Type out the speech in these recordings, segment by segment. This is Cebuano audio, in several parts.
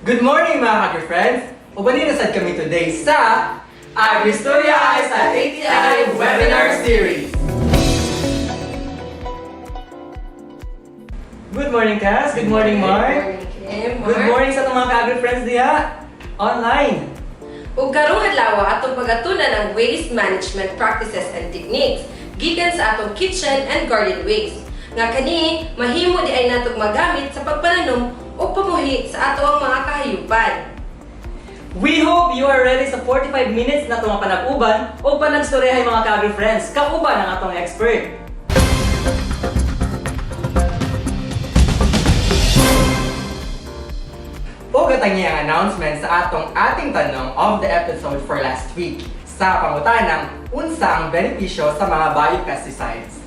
Good morning, mga agri-friends! Uban na sad kami today sa AgriStorya sa ATI Webinar Series! Good morning, Cass! Good morning, Mark! Good morning, Kim. Mark. Good morning sa atong mga ka-agri-friends diha! Online! Ug karong adlaw atong pagatunan ang waste management practices and techniques gikan sa atong kitchen and garden waste. Nga kani mahimo di ay natog magamit sa pagpananom o pamuhi sa ato ang mga kahayupan. We hope you are ready sa 45 minutes na itong panag-uban o panagstoryahay, mga ka-agri-friends, kauban ang atong expert. Ug atang ang announcement sa atong ating tanong of the episode for last week sa pangutanang unsa ang benepisyo sa mga biopesticides.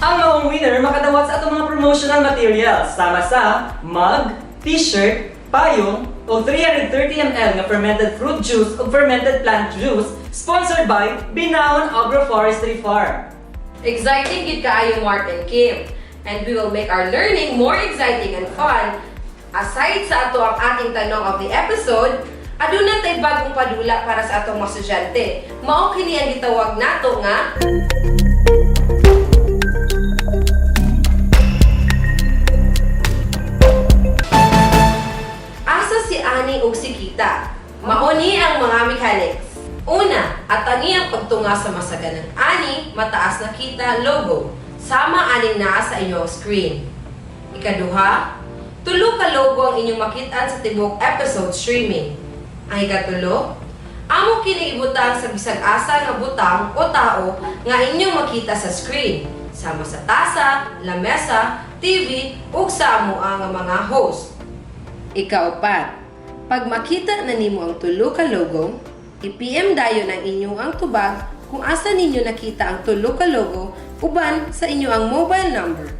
Ang maong winner makadawat sa atong mga promotional materials sama sa mug, t-shirt, payong, o 330 ml nga fermented fruit juice o fermented plant juice sponsored by Binaon Agroforestry Farm. Exciting gid kaayo, Mark and Kim. And we will make our learning more exciting and fun. Aside sa ato ang ating tanong of the episode, aduna tay bagong padula para sa atong mga estudyante. Mao kini ang gitawag nato nga Asa si Ani ug si Kita? Mao ni ang mga mechanics. Una, atani ang pagtunga sa masaganang ani, mataas na kita logo. Sama aning naa sa inyong screen. Ikaduha, tulo ka logo ang inyong makitaan sa tibuok episode streaming. Ang ikatulo, amo kini ibutang sa bisag asa nga butang o tao nga inyong makita sa screen, sama sa tasa, lamesa, TV ug sa amoa nga mga host. Ikaupat, pag makita na nimo ang tulo ka logo, i-PM dayon ang inyong ang tubag kung asa ninyo nakita ang tulo ka logo uban sa inyo ang mobile number.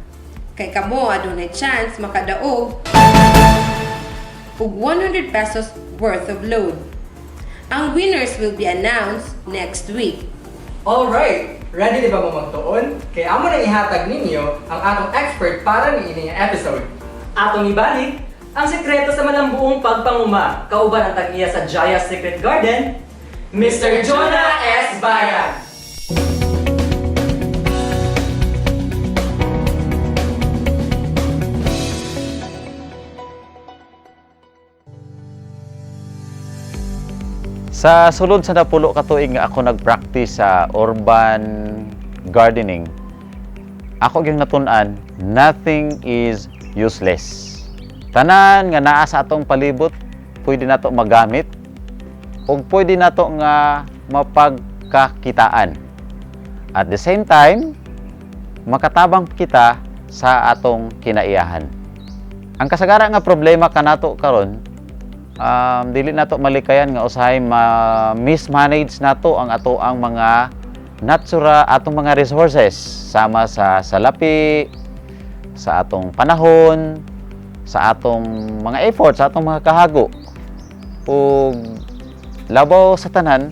Kay kamo adunay chance makadaog og 100 pesos worth of load. Ang winners will be announced next week. Alright, ready na ba mo magtuon? Kay amo nang ihatag ninyo ang atong expert para niini nga episode. Atong ibalik ang sekreto sa malambuong pagpanguma, kauban ang tag-iya sa Jaya Secret Garden, Mr. Jonah S. Bayan. Sa sulod sa 10 ka tuig nga ako nag-practice sa urban gardening, ako gyud natun-an, nothing is useless. Tanan nga naa sa atong palibot, pwede nato magamit ug pwede nato nga mapagkakitaan. At the same time, makatabang kita sa atong kinaiyahan. Ang kasagara nga problema kanato karon, dili nato malikayan nga usahay ma-mismanage nato ang ato ang mga natural, atong mga resources sama sa salapi, sa atong panahon, sa atong mga effort, sa atong mga kahago. Ug labaw sa tanan,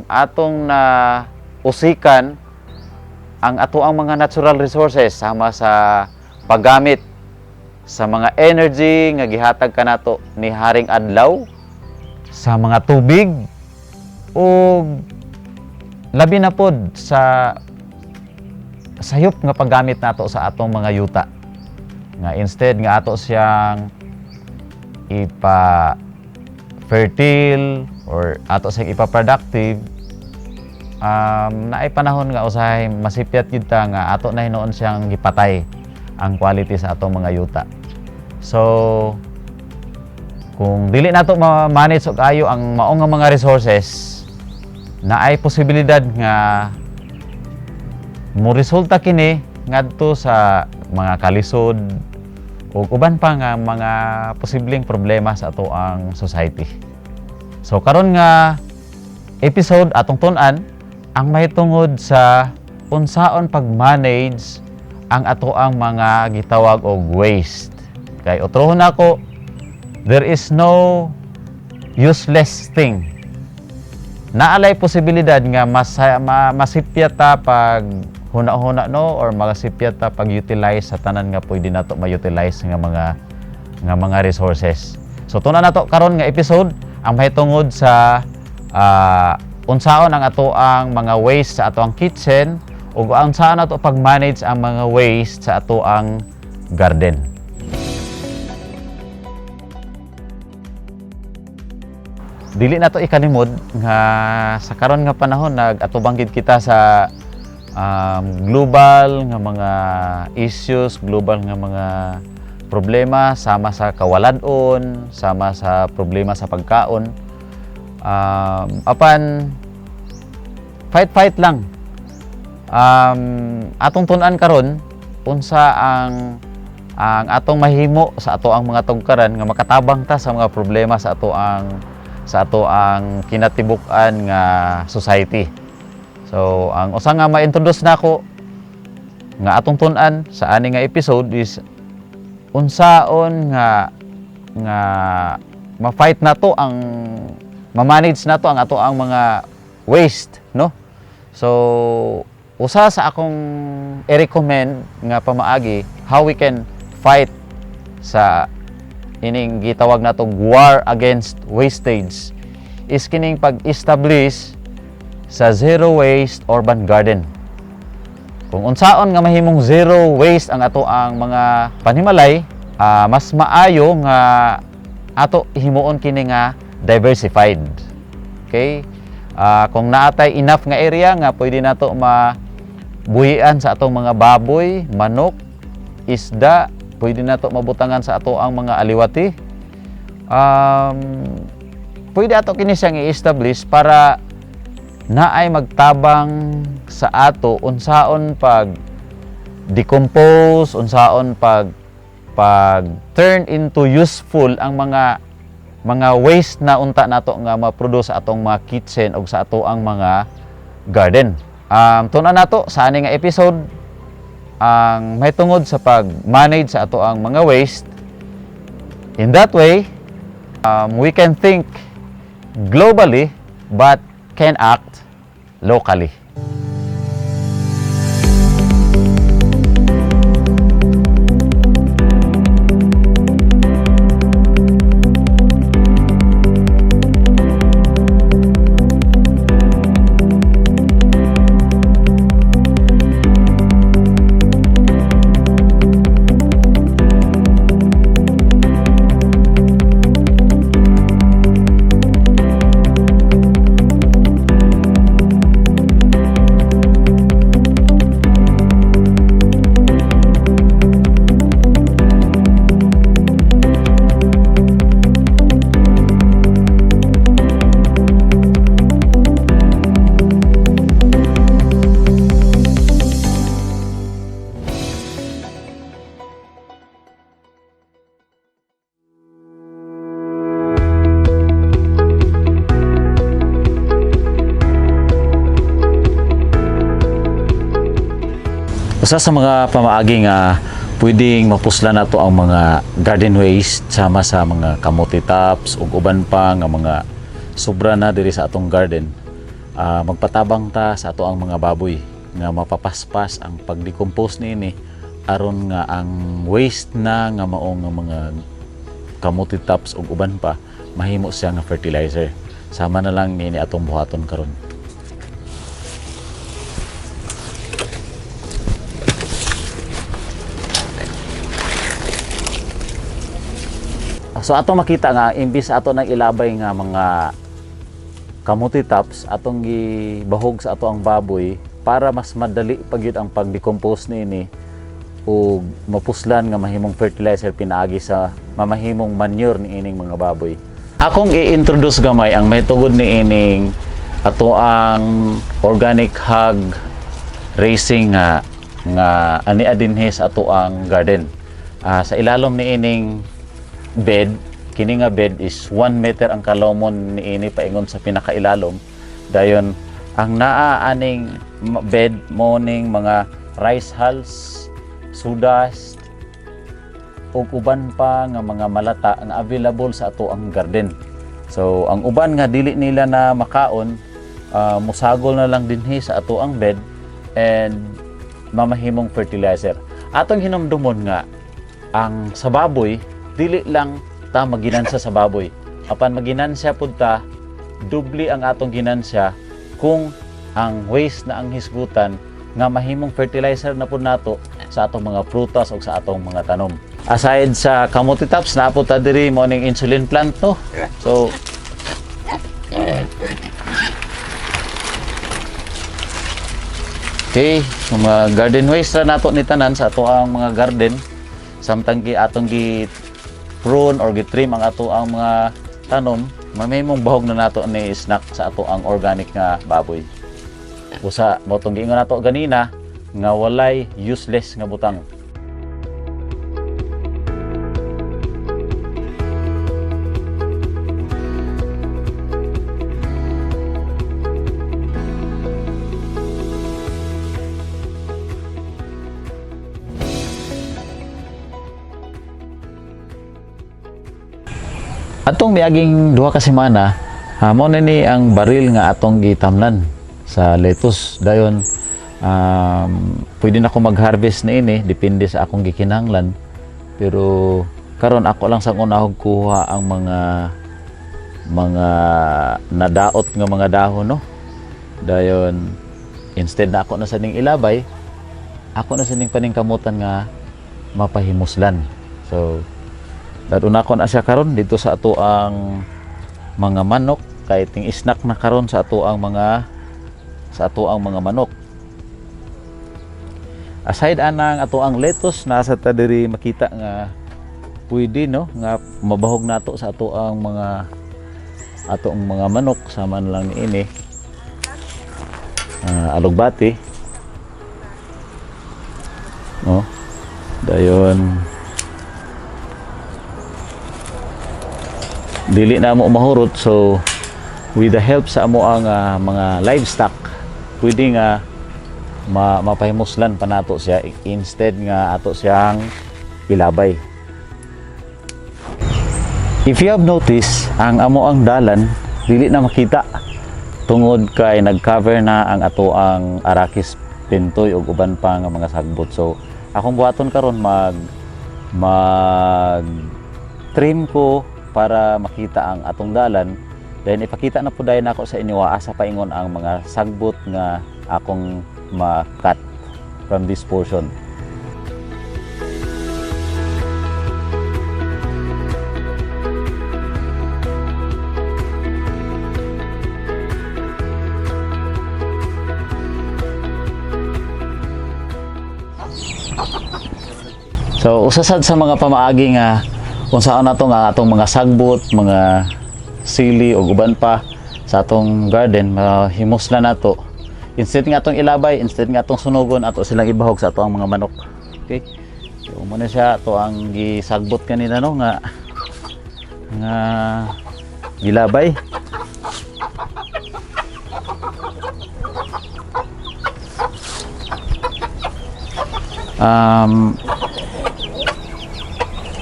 atong na usikan ang ato ang mga natural resources sama sa paggamit sa mga energy nga gihatag kanato ni Haring Adlaw, sa mga tubig, ug labi na pod sa sayop nga paggamit nato sa atong mga yuta nga instead nga ato siyang ipa fertile or ato siyang ipa productive, naay panahon nga usahay masipyat gid ta nga ato na hinuon siyang gipatay ang quality sa atong mga yuta. So kung dili nato ma-manage og ayo ang mao nga mga resources, naay posibilidad nga mo resulta kini ngadto sa mga kalisod ug uban pa nga mga posibleng problema sa ato ang society. So karon nga episode, atong tun-an ang mahitungod sa unsaon pag-manage ang ato ang mga gitawag og waste. Kay utrohon nako, there is no useless thing. Naalay posibilidad nga mas masipyat ta pag huna-huna, no, or magasipyat ta pag-utilize sa tanan nga pwede nato ma-utilize nga mga resources. So tun-an nato karon nga episode ang mahitungod sa unsaon ang ato ang mga waste sa ato ang kitchen ug unsaon nato pag-manage ang mga waste sa ato ang garden. Dili nato ikalimod nga sa karon nga panahon nag-atubang gid kita sa global nga mga issues, global nga mga problema sama sa kawalad-on, sama sa problema sa pagkaon. Apan fight fight lang. Atong tun-an karon unsa ang atong mahimo sa ato ang mga tugkaran nga makatabang ta sa mga problema sa ato ang kinatibuk-an nga society. So, ang usa nga ma-introduce nako nga atong tun-an sa ani nga episode is unsaon nga nga ma-fight nato ang ma-manage nato ang ato ang mga waste, no? So, usa sa akong i-recommend nga pamaagi how we can fight sa ining gitawag natong war against wastage is kining pag-establish sa zero waste urban garden. Kung unsaon nga mahimong zero waste ang ato ang mga panimalay, mas maayo nga ato himuon kini nga diversified. Okay? Kung naatay enough nga area nga pwede nato mabuhian sa atong mga baboy, manok, isda, pwede nato mabutangan sa ato ang mga aliwati. Pwede ato kini siyang i-establish para naay magtabang sa ato unsaon pag decompose, unsaon pag pag turn into useful ang mga waste na unta nato nga ma-produce sa atong mga kitchen o sa ato ang mga garden. Tun-an nato sa ani nga episode ang mahitungod sa pag-manage sa ato ang mga waste. In that way, we can think globally but can act locally. Usa sa mga pamaagi nga pwedeng mapuslan nato ang mga garden waste sama sa mga kamote tops ug uban pa nga mga sobra na diri sa atong garden. Magpatabang ta sa ato ang mga baboy nga mapapaspas ang pag-decompose niini aron nga ang waste na nga mao nga mga kamote tops ug uban pa mahimo siya nga fertilizer. Sama na lang niini atong buhaton karon. So ato makita nga imbis ato nang ilabay nga mga kamote tops atong gibahog sa ato ang baboy para mas madali pa gyud ang pag-decompose niini ug mapuslan nga mahimong fertilizer pinaagi sa mamahimong manure niining mga baboy. Akong i-introduce gamay ang mahitungod niining ato ang organic hog raising nga nga ani dinhi sa ato ang garden. Sa ilalom niining bed, kini nga bed is 1 meter ang kalomon niini paingon sa pinakailalom. Dayon ang naa aning bed mo ning mga rice hulls, sawdust, ug uban pa nga mga malata nga available sa ato ang garden. So ang uban nga dili nila na makaon, musagol na lang dinhi sa ato ang bed and mamahimong fertilizer. Atong hinumdumon nga ang sa baboy, dili lang ta maginansa sa baboy. Apan maginansya pud ta, dubli ang atong ginansya kung ang waste na ang hisgutan nga mahimong fertilizer na pud nato sa atong mga prutas o sa atong mga tanom. Aside sa kamote tops, naa po ta diri mo ning insulin plant, no. So okay, so mga garden waste ra nato ni tanan sa ato ang mga garden samtang gi atong gi prune or gi trim ang ato ang mga tanom, mamimong bahog na nato ni snack sa ato ang organic nga baboy. Usa mo tong giingon nato ganina nga walay useless nga butang. Atong miaging 2 ka semana, mao na ni ang baril nga atong gitamnan sa lettuce. Dayon pwede na ko mag-harvest na ini, depende sa akong gikinahanglan. Pero karon ako lang sang unahog kuha ang mga nadaot nga mga dahon, no. Dayon instead na ako na sa ning ilabay, ako na sa ning paningkamutan nga mapahimuslan. So lalo na ko na siya karon dito sa ato ang mga manok kay ting snack na karon sa ato ang mga manok. Aside anang ato ang lettuce, nasa ta diri makita nga pwede, no, nga mabahog nato sa ato ang mga manok sama na lang niini alugbati, no. Dayon dili na mo mahurot, so with the help sa amo ang mga livestock, pwede nga mapahimuslan pa nato siya instead nga ato siyang ilabay. If you have noticed, ang amo ang dalan dili na makita tungod kay nag-cover na ang ato ang Arachis pintoy ug uban pa nga mga sagbot. So akong buhaton karon, mag mag trim ko para makita ang atong dalan. Then ipakita na po dayon ako sa inyo asa paingon ang mga sagbot nga akong ma-cut from this portion. So usa sad sa mga pamaagi nga unsaon nato nga atong mga sagbot, mga sili ug uban pa sa atong garden mahimos na nato. Instead nga atong ilabay, instead nga atong sunugon, ato silang ibahog sa ato ang mga manok. Okay? So muna siya ato ang gisagbot kanina, no, nga nga gilabay.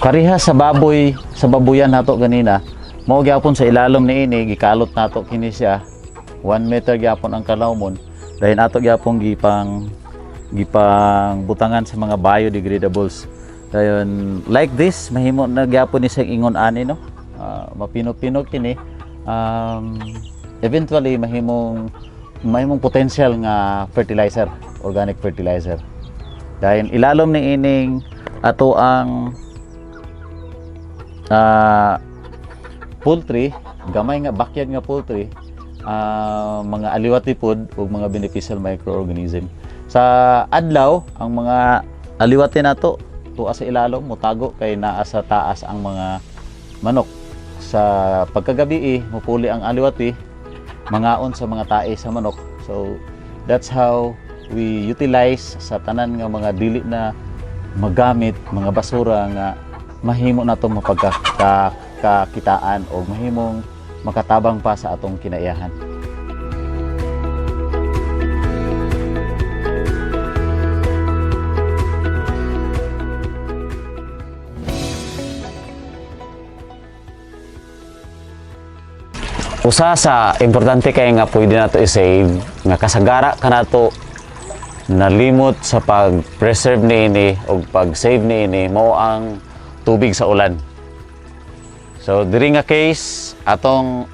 Pareha sa baboy, sa babuyan nato ganina, mao gyapon sa ilalom niini gikalot nato kini siya. 1 meter gyapon ang kalawmon. Dayon ato gyapon gipang gipang butangan sa mga biodegradables. Dayon like this mahimo na gyapon ni siyang ingon ani, no. Mapino-pino kini. Eventually mahimong mahimong potential nga fertilizer, organic fertilizer. Dayon ilalom ni ining ato ang poultry, gamay nga backyard nga poultry, mga aliwati pod ug mga beneficial microorganism. Sa adlaw, ang mga aliwati nato tuwa sa ilalom motago kay naa sa taas ang mga manok. Sa pagkagabi, mupuli ang aliwati mangaon sa mga tae sa manok. So that's how we utilize sa tanan nga mga dili na magamit, mga basura nga mahimo nato mapagkakitaan o mahimong makatabang pa sa atong kinaiyahan. Usa sa importante kay nga pwede nato i-save nga kasagara kanato Nalimot sa pag-preserve niini o pag-save niini mao ang tubig sa ulan. So diri nga case, atong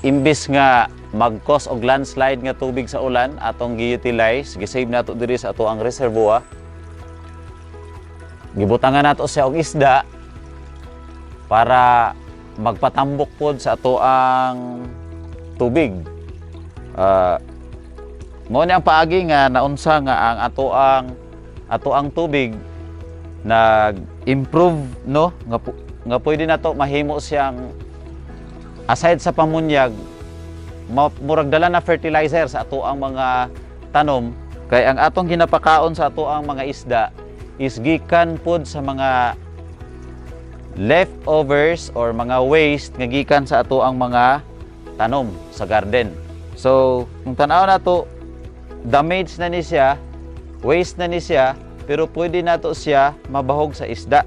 imbis nga mag-cause og landslide nga tubig sa ulan, atong gi-utilize, gi-save nato diri sa ato ang reservoir. Gibutangan nato siya og isda para magpatambok pod sa ato ang tubig. Mao ni ang paagi nga naunsa nga ang ato ang tubig nag-improve, no, nga pwede nato mahimo siyang, aside sa pamunyag, murag dala na fertilizer sa ato ang mga tanom, kay ang atong ginapakaon sa ato ang mga isda is gikan pod sa mga leftovers or mga waste nga gikan sa ato ang mga tanom sa garden. So, kung tan-aw nato, damage na ni siya, waste na ni siya, pero pwede nato siya mabahog sa isda.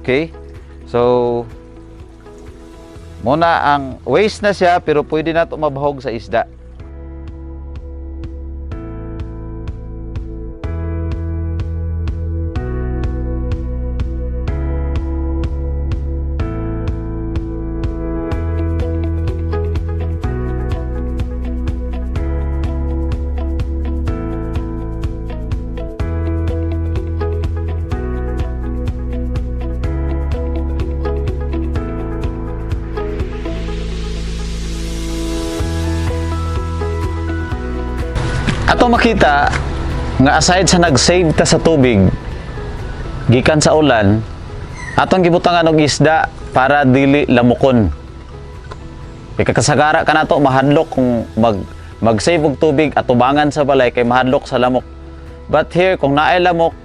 Okay? So, muna ang waste na siya, pero pwede nato mabahog sa isda. Ato makita nga aside sa nag-save ta sa tubig gikan sa ulan, atong gibutangan og isda para dili lamukon. Kay kasagara ka nato mahadlok kung mag-save og tubig atubangan sa balay kay mahadlok sa lamok. But here, kung naay lamok,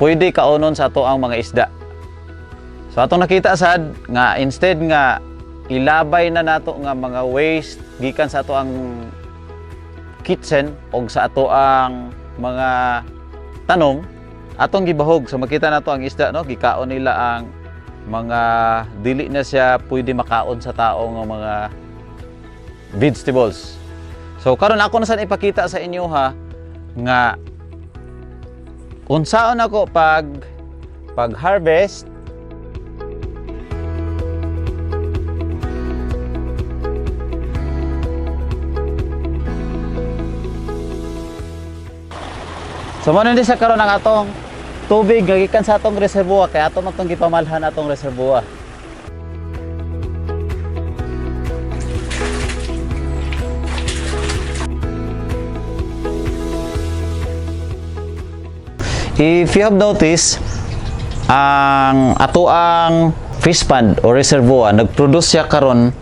pwede kaonon sa ato ang mga isda. So atong nakita sad nga instead nga ilabay na nato nga mga waste gikan sa ato ang kitchen og sa ato ang mga tanom, atong gibahog. So makita nato ang isda, no, gikaon nila ang mga dili na siya pwede makaon sa tao nga mga vegetables. So karon ako na sad ipakita sa inyo ha nga unsaon ako pag harvest. So mo na sa karon ang atong tubig nga gikan sa atong reservoir, kay ato man tong gipamalhan atong reservoir. If you have noticed, ang ato ang fish pond o reservoir nagproduce siya karon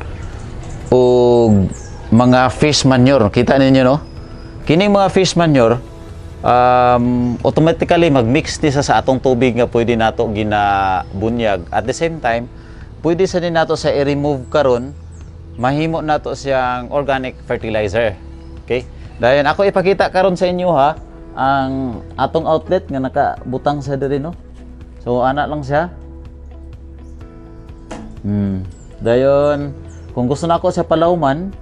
og mga fish manure. Kita ninyo, no? Kining mga fish manure, automatically magmix ni sa atong tubig nga pwede nato ginabunyag. At the same time, pwede sa din nato sa i-remove karon, mahimo nato siyang organic fertilizer. Okay? Dayon ako ipakita karon sa inyo ha ang atong outlet nga nakabutang sa diri, no. So ana lang siya. Dayon kung gusto na ako sa palawman,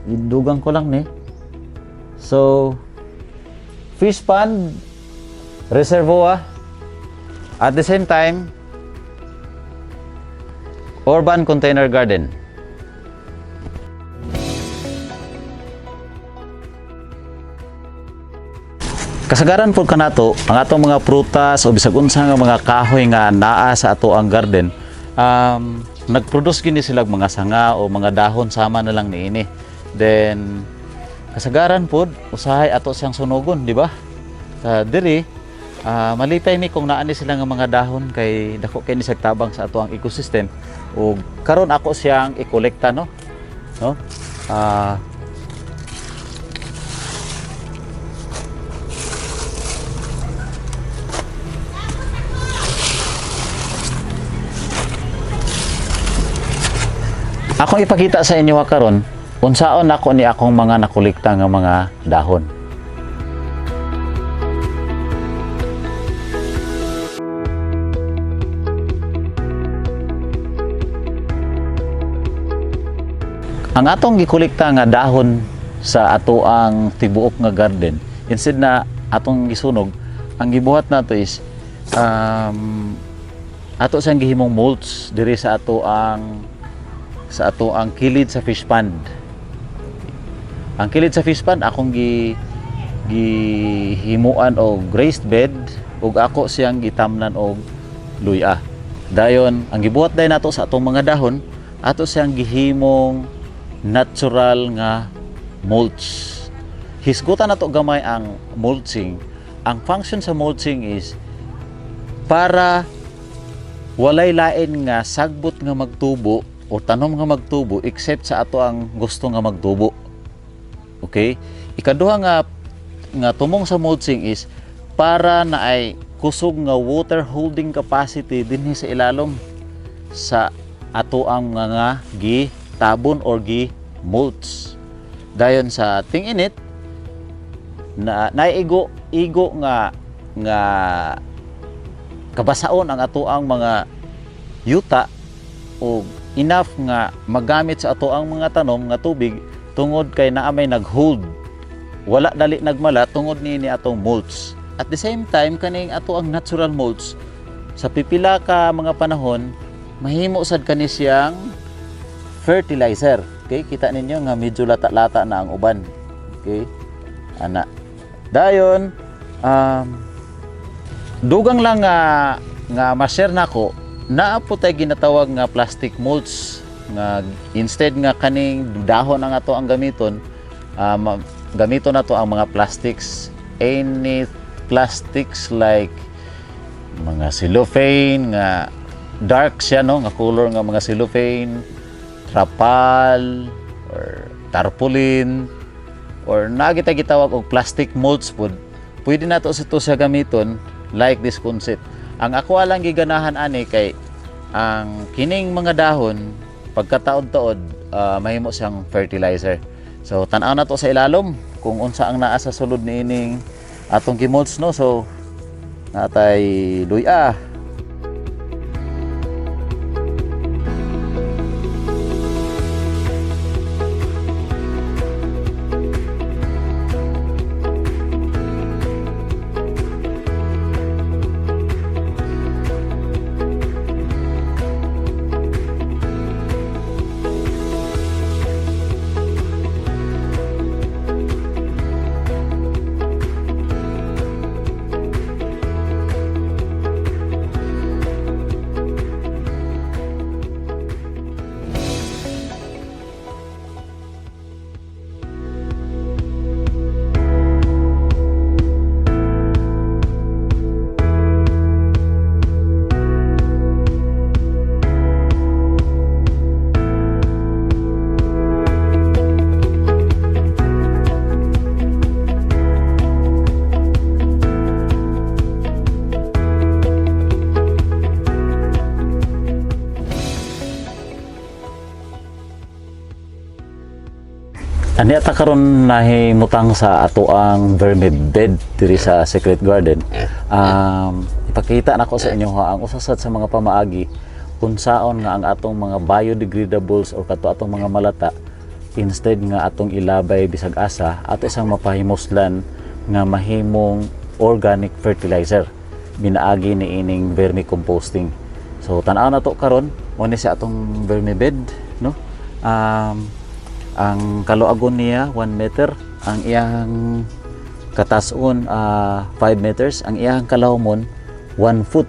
idugang ko lang ni. So fish pond, reservoir, at the same time urban container garden. Kasagaran po kanato, ang atong mga prutas o bisag unsa nga mga kahoy nga naa sa ato ang garden, nagproduce gini sila og mga sanga o mga dahon sama na lang niini. Then kasagaran pod usahay ato siyang sunugon, di ba? Sa diri, malipay mi kung naa ni sila nga mga dahon kay dako kay ni siya tabang sa ato ang ecosystem. Ug karon ako siyang ikolekta, no. No? Akong ipakita sa inyo karon unsaon nako ni akong mga nakolekta nga mga dahon. Ang atong gikolekta nga dahon sa ato ang tibuok nga garden, instead na atong gisunog, ang gibuhat nato is ato siyang gihimong mulch diri sa ato ang kilid sa fish pond. Ang kilid sa fish pond akong gihimuan og raised bed ug ako siyang gitamnan og luya. Dayon ang gibuhat dayon nato sa atong mga dahon, ato siyang gihimong natural nga mulch. Hisgutan nato gamay ang mulching. Ang function sa mulching is para walay lain nga sagbot nga magtubo o tanom nga magtubo except sa ato ang gusto nga magtubo. Okay? Ikaduha nga nga tumong sa mulching is para na ay kusog nga water holding capacity dinhi sa ilalom sa ato ang mga gitabon or gi mulch. Dayon sa ting-init na naigo igo nga nga kabasaon ang ato ang mga yuta o enough nga magamit sa ato ang mga tanom nga tubig tungod kay naa may nag-hold, wala dali nagmala tungod niini atong mulch. At the same time, kaning ato ang natural mulch, sa pipila ka mga panahon mahimo sad kani siyang fertilizer. Okay, kita ninyo nga medyo lata-lata na ang uban. Okay, ana, dayon dugang lang nga nga ma-share nako, naa po tay ginatawag nga plastic mulch nga instead nga kaning dahon ang ato ang gamiton, gamiton nato ang mga plastics, any plastics like mga cellophane nga dark siya, no, nga color nga mga cellophane, trapal or tarpaulin or naa kita gitawag og plastic mulch pod. Pwede nato sa to siya gamiton like this concept. Ang ako lang giganahan ani kay ang kining mga dahon pagkataod-taod, mahimo siyang fertilizer. So tan-aw na to sa ilalom kung unsa ang naa sa sulod niining atong gimulch, no? So natay luya. Ani ata karon nahimutang sa ato ang vermibed diri sa Secret Garden. Ipakita nako sa inyo ha ang usa sad sa mga pamaagi kung saon nga ang atong mga biodegradables or kato atong mga malata, instead nga atong ilabay bisag asa, ato isang mapahimuslan nga mahimong organic fertilizer binaagi ni ining vermicomposting. So tan-aw na to karon, mo ni sa atong vermibed, no? Ang kaluagon niya 1 meter, ang iyang katason 5 meters, ang iyang kalawmon 1 foot.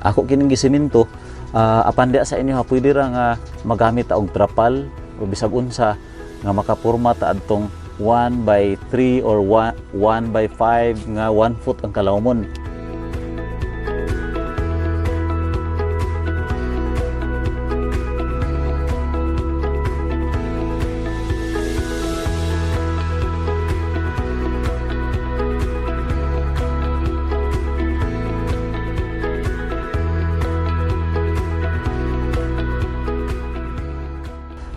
Ako kining gisiminto, apan diha sa inyo ha, pwede ra nga magamit ta og trapal o bisag unsa nga makapurma ta adtong 1 by 3 or 1, 1 by 5 nga 1 foot ang kalawmon.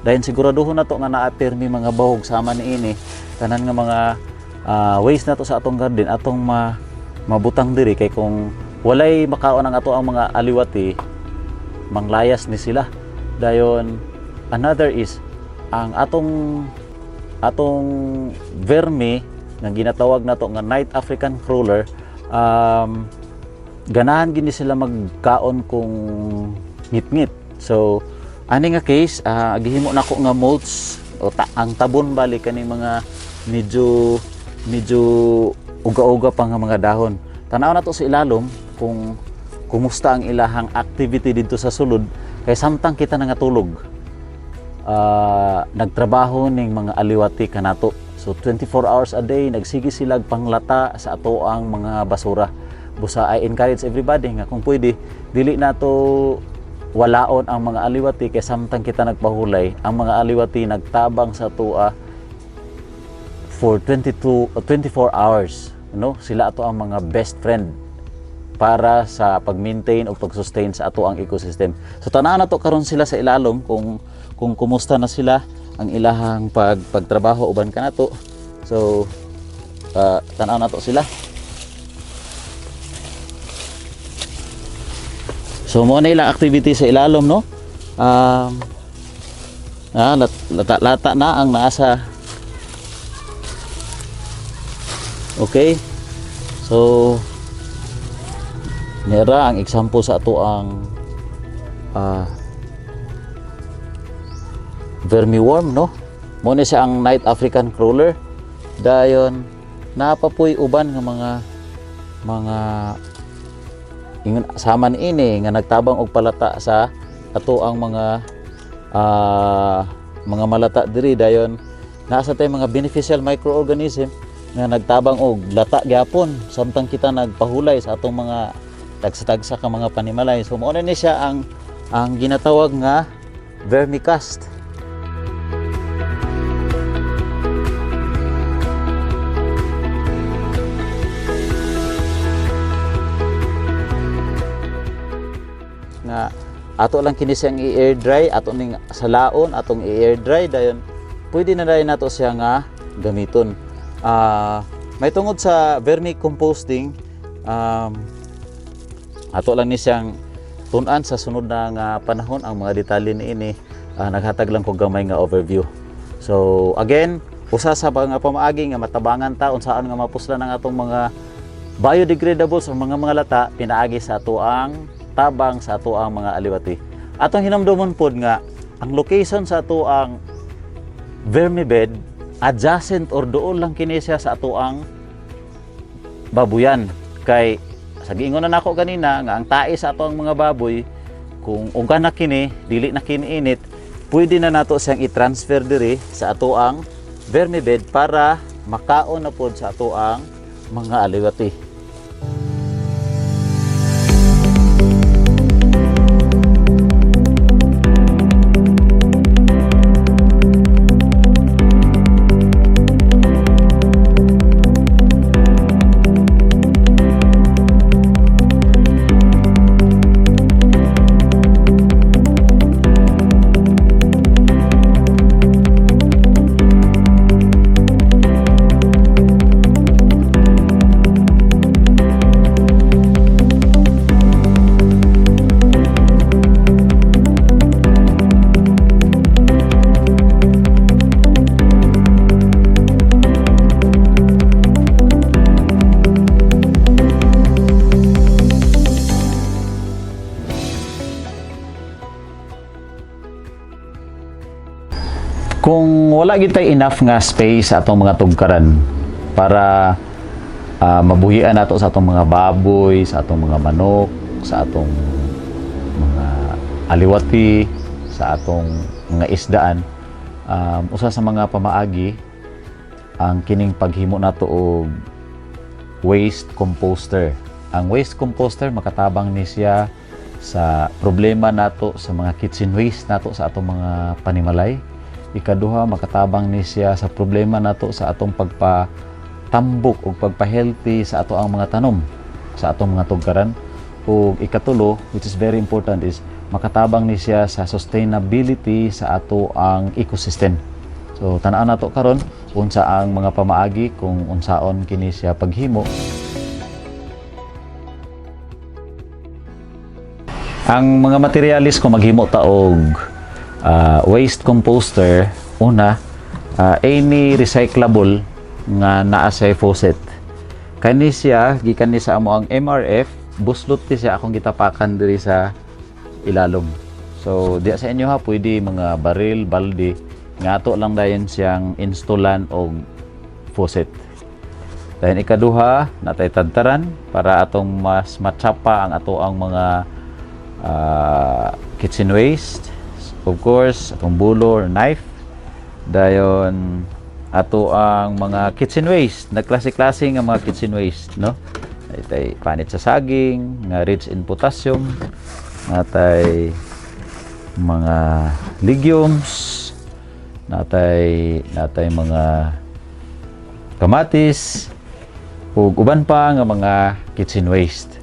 Dahil siguraduhon na to nga naa pirmi mga bahog sama niini, tanan nga mga waste na to sa atong garden atong mabutang diri, kay kung walay makaon ang ato ang mga aliwati, manglayas ni sila. Dayon another is Ang atong vermi nga ginatawag nato nga night African crawler, ganahan gini sila magkaon kung ngit-ngit. So ani nga case, gihimo nako nga mulch o ang tabon bali kani mga medyo medyo uga-uga pa nga mga dahon. Tanaw nato sa ilalom kung kumusta ang ilahang activity dito sa sulod, kay samtang kita nangatulog, nagtrabaho ning mga aliwati kanato. So 24 hours a day nagsige sila panglata sa ato ang mga basura. Busa I encourage everybody nga kung pwede, dili nato walaon ang mga aliwati, kay samtang kita nagpahulay, ang mga aliwati nagtabang sa atoa for 22 o 24 hours, no? Sila ato ang mga best friend para sa pag-maintain o pag-sustain sa ato ang ecosystem. So tanaw nato karon sila sa ilalom kung kumusta na sila ang ilahang pagtrabaho uban kanato. So tanaw nato sila. So mo na ilang activity sa ilalom, no? Lata, lata na ang naasa. Okay. So nera ang example sa ato ang vermiworm, no? Mo ni siya ang night African crawler. Dayon napapuy uban nga mga ingon sama niini nga nagtabang og palata sa ato ang mga malata diri. Dayon naa sa tay mga beneficial microorganism nga nagtabang og lata gyapon samtang kita nagpahulay sa atong mga tagsa-tagsa ka mga panimalay. So mao na ni siya ang ginatawag nga vermicast. Nga ato lang kini siyang i-air dry, ato ning salaon, atong i-air dry, dayon pwede na dayon nato siya nga gamiton. May tungod sa vermicomposting, ato lang ni siyang tun-an sa sunod na nga panahon ang mga detalye niini. Naghatag lang kog gamay nga overview. So again, usa sa mga pamaagi nga matabangan ta unsaan nga mapuslan ang atong mga biodegradables o mga lata pinaagi sa ato ang tabang sa ato ang mga aliwati. Atong hinumdumon pod nga ang location sa ato ang vermibed, adjacent or doon lang kini siya sa ato ang babuyan, kay sa giingon na nako ganina nga ang tae sa ato ang mga baboy, kung uga na kini, dili na kini init, pwede na nato siyang i-transfer diri sa ato ang vermibed para makaon na pod sa ato ang mga aliwati. Kung wala gid tay enough nga space sa atong mga tugkaran para mabuhian nato sa atong mga baboy, sa atong mga manok, sa atong mga aliwati, sa atong mga isdaan, usa sa mga pamaagi ang kining paghimo nato og waste composter. Ang waste composter, makatabang ni siya sa problema nato sa mga kitchen waste nato sa atong mga panimalay. Ikaduha, makatabang ni siya sa problema nato sa atong pagpatambok o pagpa-healthy sa ato ang mga tanom sa atong mga tugkaran. Ug ikatulo, which is very important, is makatabang ni siya sa sustainability sa ato ang ecosystem. So tan-aw nato karon unsa ang mga pamaagi kung unsaon kini siya paghimo. Ang mga materialis kung maghimo ta og waste composter, Una, any recyclable nga naa sa faucet. Kani siya gikan ni sa amo ang MRF, buslot ti siya akong gitapakan diri sa ilalom. So diya sa inyo ha, pwede mga baril, balde nga ato lang dayon siyang installan og faucet. Dayon ikaduha, natay tadtaran para atong mas matsapa ang ato ang mga kitchen waste. Of course, atong bulo or knife. Dayon ato ang mga kitchen waste, nagklase-klase nga mga kitchen waste, no? Itay panit sa saging, nga rich in potassium, natay mga legumes, natay mga kamatis, ug uban pa nga mga kitchen waste.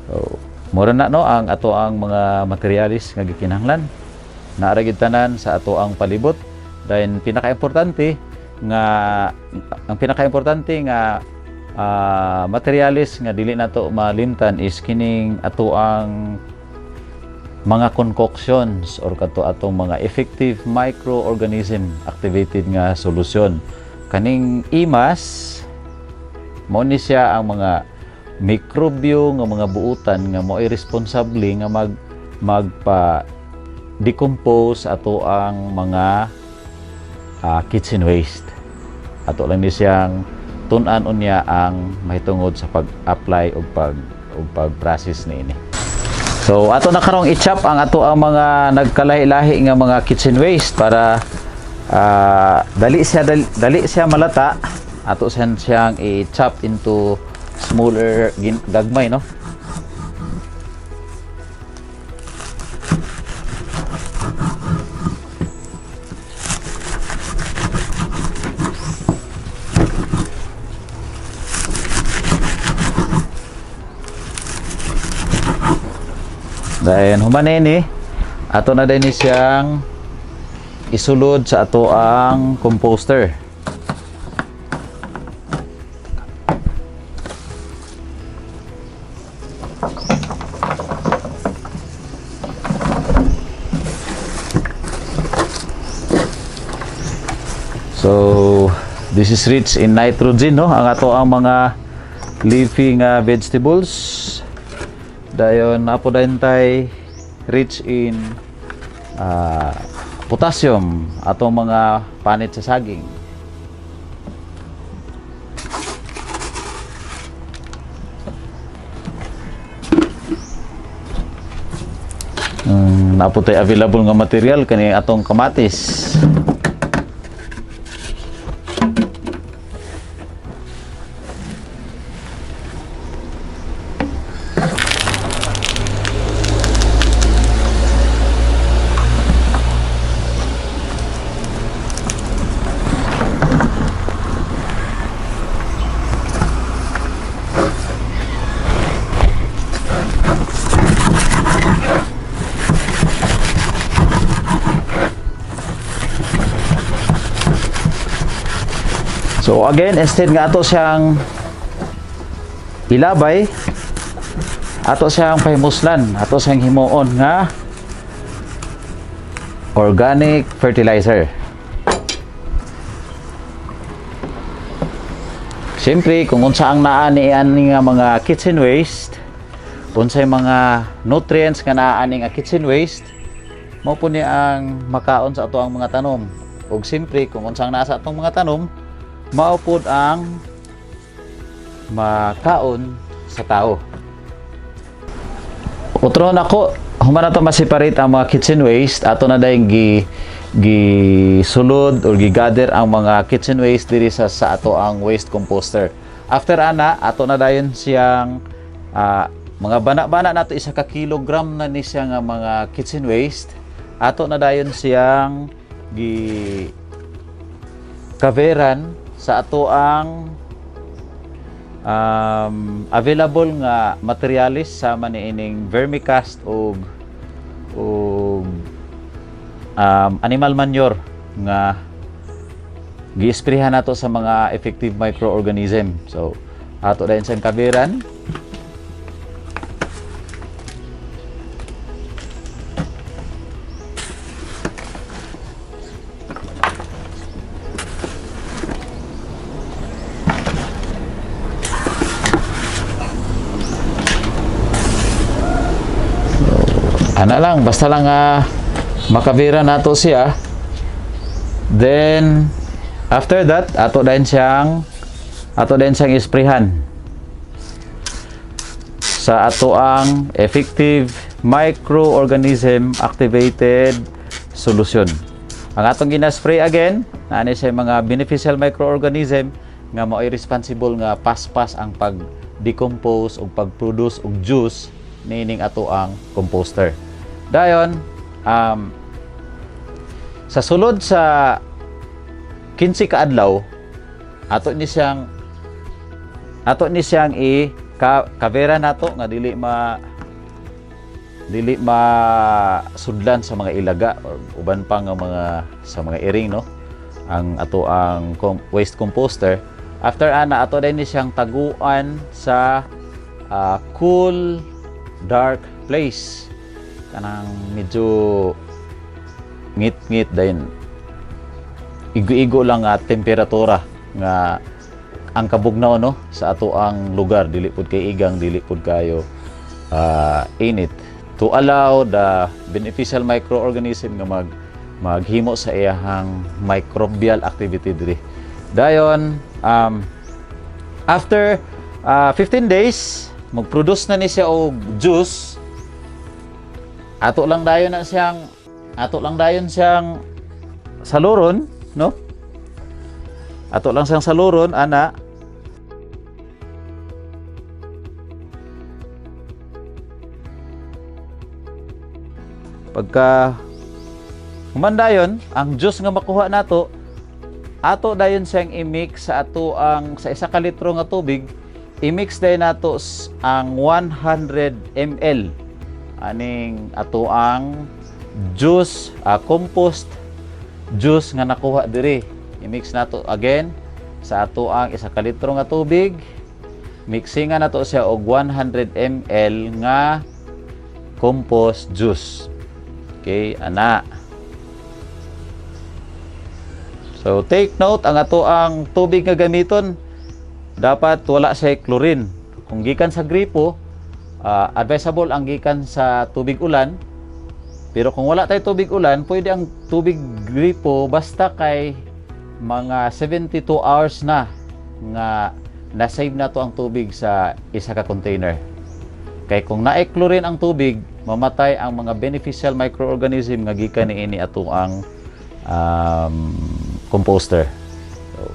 So, mura na no ang ato ang mga materialis nga gikinahanglan. Naa ra gyud tanan sa ato ang palibot. Dayon pinakaimportante nga ang pinakaimportante nga materialis nga dili nato malimtan is kining ato ang mga concoctions or kato atong mga effective microorganism activated nga solusyon. Kaning IMAS mao ni siya ang mga mikrobyo nga mga buutan nga mo'y responsable nga magpa decompose ato ang mga kitchen waste. Ato lang ni siyang tun-an unya ang mahitungod sa pag-apply ug pag-process niini. So ato na karong i-chop ang ato ang mga nagkalahi-lahi nga mga kitchen waste para dali siya malata. Ato siyang i-chop into smaller gagmay, no? Dayon human ini, ato na din ni siyang isulod sa ato ang composter. So, this is rich in nitrogen, no? Ang ato ang mga leafy nga vegetables. Dayon napo dayon tay rich in potassium atong mga panit sa saging. Napo tay available nga material kani atong kamatis. So again, instead nga ato siyang ilabay, ato siyang pahimuslan, ato siyang himuon nga organic fertilizer. Siyempre, kung unsa ang naa ni ani nga mga kitchen waste, unsay mga nutrients nga naa ani nga kitchen waste, mao po ni ang makaon sa ato ang mga tanom. Ug siyempre, kung unsa ang naa sa atong mga tanom, mao pod ang makaon sa tao. Utro nako, human na to ma-separate ang mga kitchen waste, ato na dayong gisulod or gigather ang mga kitchen waste diri sa ato ang waste composter. After ana, ato na dayon siyang mga bana-bana nato 1 ka kilogram na ni siya nga mga kitchen waste. Ato na dayon siyang gi kaveran sa ato ang available nga materialis sama niining vermicast ug animal manure nga giisprehan nato sa mga effective microorganism. So ato dayon siyang kaveran. Ana lang, basta lang makabira nato siya. Then after that, ato din siyang isprehan sa ato ang effective microorganism activated solution. Ang atong gina-spray again, naani siya mga beneficial microorganism nga mao'y responsible nga paspas ang pag-decompose o pag-produce og juice niining ato ang composter. Dayon, sa sulod sa 15 ka adlaw, ato ni siyang i ka, kavera nato nga dili ma sudlan sa mga ilaga or uban pa nga mga sa mga iring, no, ang ato ang waste composter. After ana, ato din ni siyang taguan sa cool, dark place, kanang medyo ngit-ngit dayon igo-igo lang nga temperatura nga ang kabugnaw, no, sa ato ang lugar, dili pud kay igang, dili pud kayo init, to allow the beneficial microorganism nga maghimo sa iyahang microbial activity diri. Dayon, after 15 days, mag-produce na ni siya og juice. Ato lang dayon siyang saluron, no? Ato lang siyang saluron ana. Pagka human dayon, ang juice nga makuha nato, ato dayon siyang i-mix sa ato ang sa 1 ka litro nga tubig, i-mix dayon nato ang 100 ml aning ato ang juice, compost juice nga nakuha diri. I-mix nato again sa ato ang 1 ka litro nga tubig, mixingan nato siya og 100 ml nga compost juice. Okay, ana. So take note, ang ato ang tubig nga gamiton dapat wala siya chlorine. Kung gikan sa gripo, advisable ang gikan sa tubig ulan. Pero kung wala tayo tubig ulan, pwede ang tubig gripo basta kay mga 72 hours na nga na-save na to ang tubig sa isa ka container. Kay kung naay chlorine ang tubig, mamatay ang mga beneficial microorganism nga gikan niini ato ang composter. So,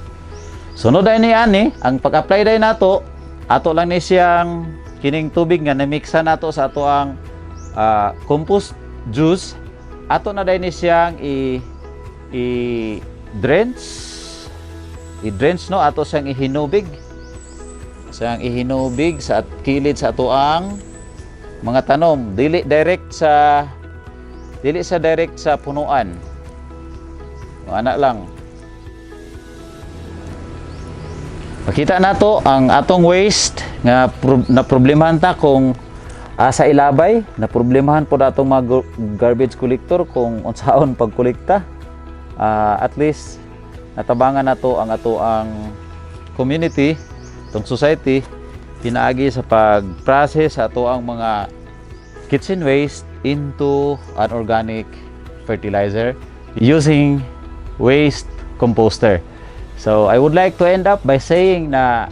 sunod ay ni ani, ang pag-apply day nato, ato lang ni siyang kining tubig nga namixa nato sa ato ang compost juice, ato na day ni siyang i drench, i drench, no, ato siyang ihinubig sa at kilid sa ato ang mga tanom, dili sa direct sa punuan. Ana lang. Makita nato ang atong waste nga na problemahan ta kung asa ilabay, na problemahan po atong mga garbage collector kung unsaon pagkolekta. At least natabangan nato ang ato ang community, itong society, pinaagi sa pag-process sa ato ang mga kitchen waste into an organic fertilizer using waste composter. So I would like to end up by saying na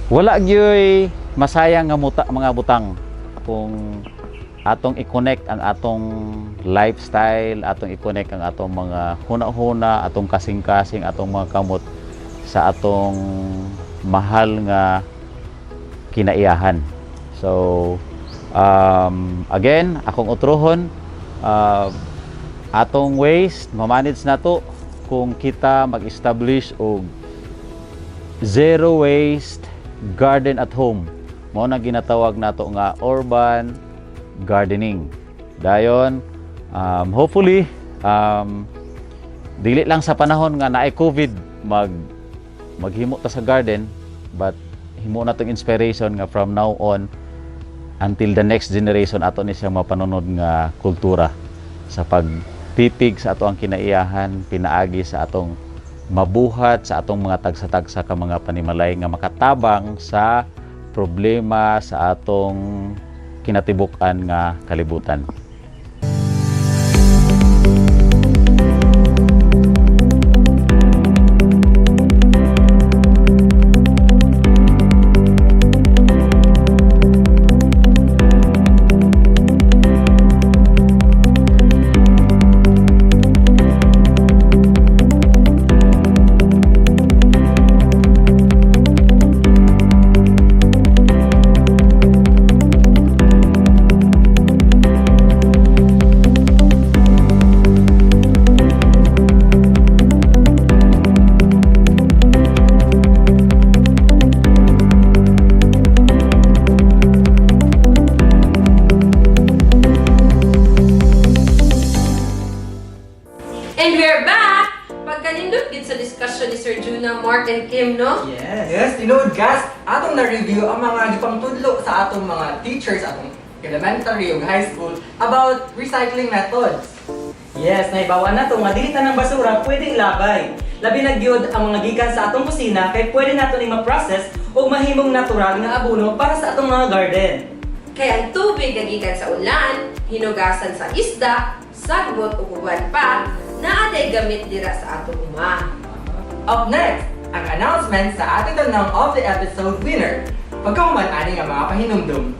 wala gyoy masayang nga mga butang kung atong i-connect ang atong lifestyle, atong i-connect ang atong mga huna-huna, atong kasing-kasing, atong mga kamot sa atong mahal nga kinaiyahan. So, again, akong utrohon, atong waste, ma-manage nato kung kita mag-establish og zero waste garden at home. Mao na ginatawag nato nga urban gardening. Dayon, hopefully, dili lang sa panahon nga naay COVID maghimo ta sa garden, but himo na tong inspiration nga from now on until the next generation, ato ni siyang mapanunod nga kultura sa pagtipig sa ato ang kinaiyahan pinaagi sa atong mabuhat sa atong mga tagsa-tagsa ka mga panimalay nga makatabang sa problema sa atong kinatibuk-an nga kalibutan. And we're back! Pagkanindot gid sa discussion ni Sir Juna, Mark, and Kim, no? Yes. Yes, tinuod Gas, atong na-review ang mga gipangtudlo sa atong mga teachers atong elementary ug high school about recycling methods. Yes, naibawa na to nga dili tanang basura pwede ilabay. Labi na gyud ang mga gikan sa atong kusina kay pwede nato ning ma-process ug mahimong natural nga abono para sa atong mga garden. Kaya ang tubig nga gikan sa ulan, hinugasan sa isda, sagbot ug uban pa, naa day gamit dira sa atong uma. Up next, ang announcement sa ating tanong of the episode winner. Pagkahuman ani nga mga pahinumdum.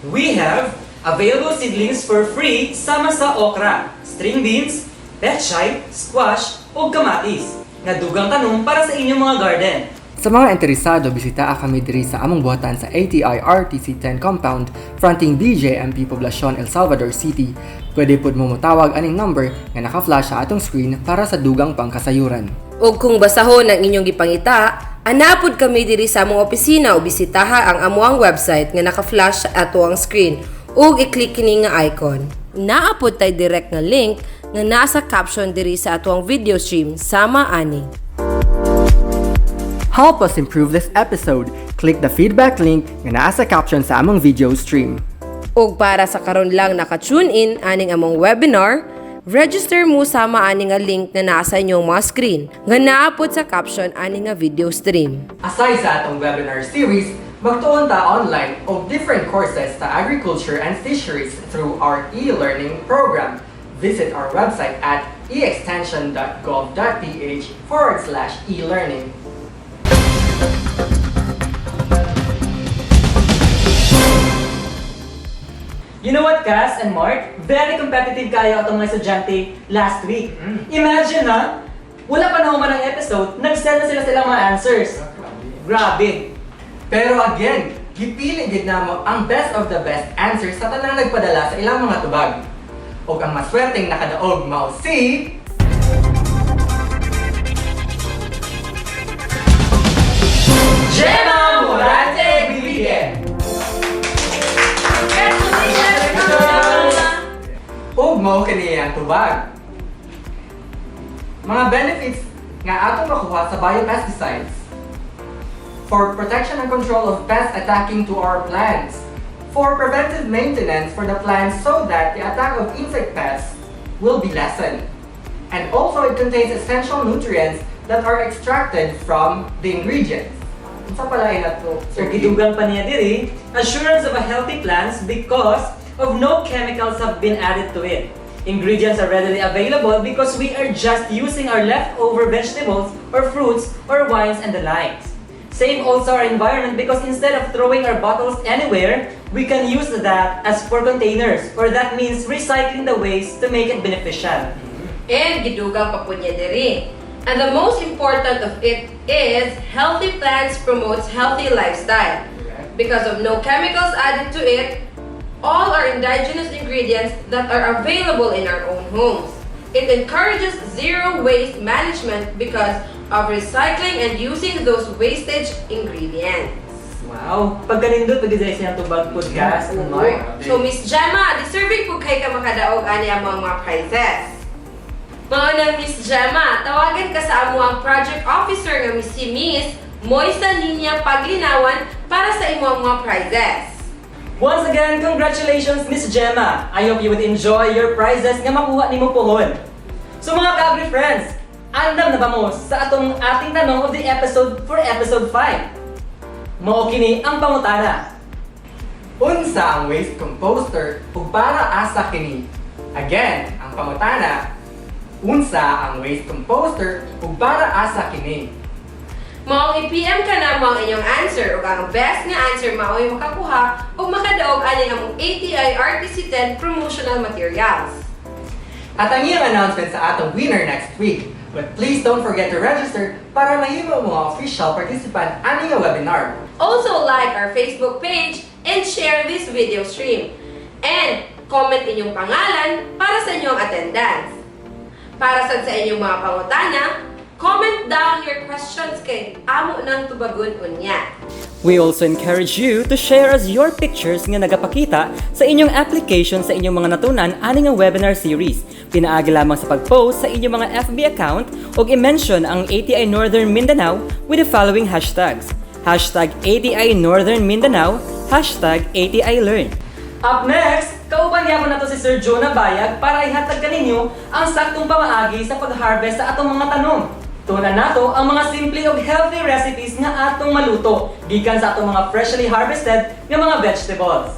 We have available seedlings for free sama sa okra, string beans, pechay, squash, ug kamatis. Nga dugang tanom para sa inyong mga garden. Sa mga interesado, bisita kami diri sa among buhatan sa ATI RTC 10 Compound, fronting BJMP Poblacion, El Salvador City. Pwede pud mo motawag aning number nga naka-flash sa atong screen para sa dugang pangkasayuran. Ug kung basahon ang inyong gipangita, anapod kami diri sa among opisina o bisitaha ang amuang website nga naka-flash sa atoang screen ug i-click kini nga icon. Naapod tay direct nga link nga naa sa caption diri sa atoang video stream sama ani. Help us improve this episode. Click the feedback link nga naa sa caption sa among video stream. Ug para sa karon lang naka-tune in aning among webinar, register mo sama ani nga link na naa sa inyong mga screen nga naapod sa caption ani nga video stream. Aside sa atong webinar series, magtuon ta online og different courses sa agriculture and fisheries through our e-learning program. Visit our website at eextension.gov.ph/e-learning. You know what, Cass and Mark? Very competitive kayo atong mga estudyante last week. Imagine na, wala pa na human ang episode, nag-send na sila silang mga answers. Grabe. Pero again, gipili gid namo ang best of the best answers sa tanang nagpadala sa ilang mga tubag. Og ang maswerteng nakadaog mao si Gemma Morante Guille! Congratulations! Og mao kini ang tubag. Mga benefits nga atong makuha sa biopesticides. For protection and control of pests attacking to our plants. For preventive maintenance for the plants so that the attack of insect pests will be lessened. And also it contains essential nutrients that are extracted from the ingredients. Unsa pala ina to? So gidugang pa niya diri, assurance of a healthy plants because of no chemicals have been added to it. Ingredients are readily available because we are just using our leftover vegetables or fruits or wines and the likes. Save also our environment because instead of throwing our bottles anywhere, we can use that as for containers, or that means recycling the waste to make it beneficial. And gidugang pa po niya diri. And the most important of it is healthy plants promotes healthy lifestyle. Because of no chemicals added to it, all are indigenous ingredients that are available in our own homes. It encourages zero waste management because of recycling and using those wastage ingredients. Wow! Pagkanindot, pag siya tubag podcast. Oo. Mark. So Miss Gemma, deserving po kay ka makadaog ani ang mga prizes. Mao na Miss Gemma, tawagan ka sa amuang project officer nga Miss si Miss Moisa Ninya Paglinawan para sa imong mga prizes. Once again, congratulations, Miss Gemma! I hope you would enjoy your prizes nga makuha nimo pohon. So mga ka-agri friends, andam na ba mo sa atong ating tanong of the episode for episode 5? Mao kini ang pangutana. Unsa ang waste composter ug para asa kini? Again, ang pangutana. Unsa ang waste composter ug para asa kini? Maong i-PM ka namo ang inyong answer ug ang best nga answer mao'y makakuha ug makadaog ani among ATI RTC 10 promotional materials. At ang iyong announcement sa atong winner next week. But please don't forget to register para mahimo mo ang official participant ani nga webinar. Also, like our Facebook page and share this video stream. And comment inyong pangalan para sa inyong attendance. Para sad sa inyong mga pangutana, comment down your questions kay amo nang tubagon unya. We also encourage you to share us your pictures nga nagapakita sa inyong application sa inyong mga natunan ani nga webinar series. Pinaagi lamang sa pag-post sa inyong mga FB account ug i-mention ang ATI Northern Mindanao with the following hashtags: #ATINorthernMindanao, #ATILearn. Up next, kauban gyapon nato si Sir Jonah Bayag para ihatag kaninyo ang saktong pamaagi sa pag-harvest sa atong mga tanom. Tunan nato ang mga simple ug healthy recipes nga atong maluto gikan sa atong mga freshly harvested nga mga vegetables.